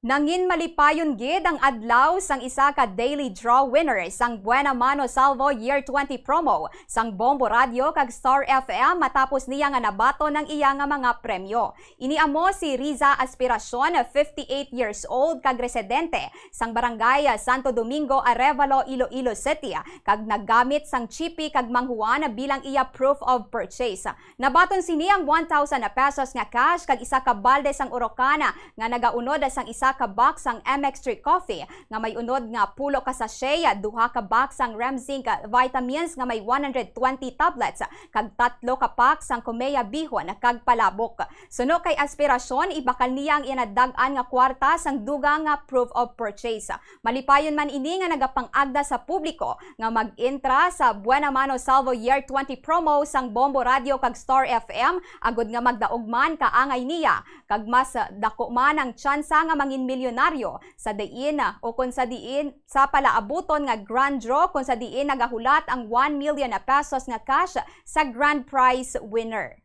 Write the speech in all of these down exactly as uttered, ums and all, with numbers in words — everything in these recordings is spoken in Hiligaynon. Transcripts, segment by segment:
Nangin malipayon gid ang adlaw sang isa ka daily draw winner sang Buena Mano Salvo Year twenty promo sang Bombo Radio kag Star F M matapos niya nga nabaton ang iya nga mga premyo. Ini amo si Riza Aspiracion, fifty-eight years old kag residente sang Barangay Santo Domingo, Arevalo, Iloilo City, kag naggamit sang chipi kag manghuan bilang iya proof of purchase. Nabaton sini ang one thousand pesos nga cash kag isa ka balde sang urokan nga nagaunod sang isa ka box sang M X three Coffee nga may unod nga pulo ka sachet, duha ka box sang Remzinc vitamins nga may one hundred twenty tablets, kag tatlo ka pack sang Kumeya bihon kag palabok. Suno kay Aspiracion, ibakal niya ang iya nadag-an nga kwarta sang dugang nga proof of purchase. Malipayon man ini nga nagapang-agda sa publiko nga mag-entra sa Buena Mano Salvo Year twenty promo sang Bombo Radio kag Star F M, agud nga magdaog man ka angay niya, kag mas dako man ang tsansa nga mangin milyonaryo sa diin, o kon sa diin sa palaabuton nga grand draw, kon sa diin nagahulat ang one million pesos nga cash sa grand prize winner.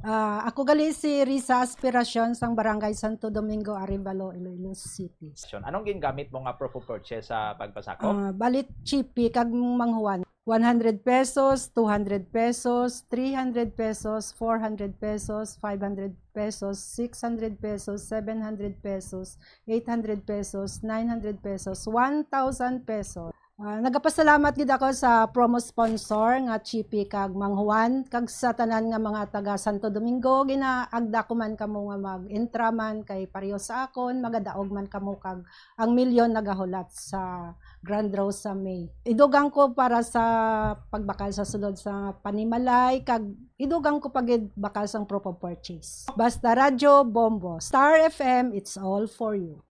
Ah, ako gali si Risa Aspiracion sang Barangay Santo Domingo, Arevalo, Iloilo City. Anong gingamit mo nga proof of purchase sa pagpasakop? Ah, balit chipi kag manghuan. One hundred pesos, two hundred pesos, three hundred pesos, four hundred pesos, five hundred pesos, six hundred pesos, seven hundred pesos, eight hundred pesos, nine hundred pesos, one thousand pesos. Ah, nagapasalamat gid ako sa promo sponsor nga Chippy kag Mang Juan, kag sa tanan nga mga taga Santo Domingo. Ginaagda ko man kamo nga mag-entra man, kay pareho sa akon, magadaog man kamo kag ang milyon nagahulat sa Grand Draw sa May. Idugang ko para sa pagbakal sa sulod sa panimalay, kag idugang ko pa gid bakal sang proof of purchase. Basta Radyo Bombo, Star F M, it's all for you.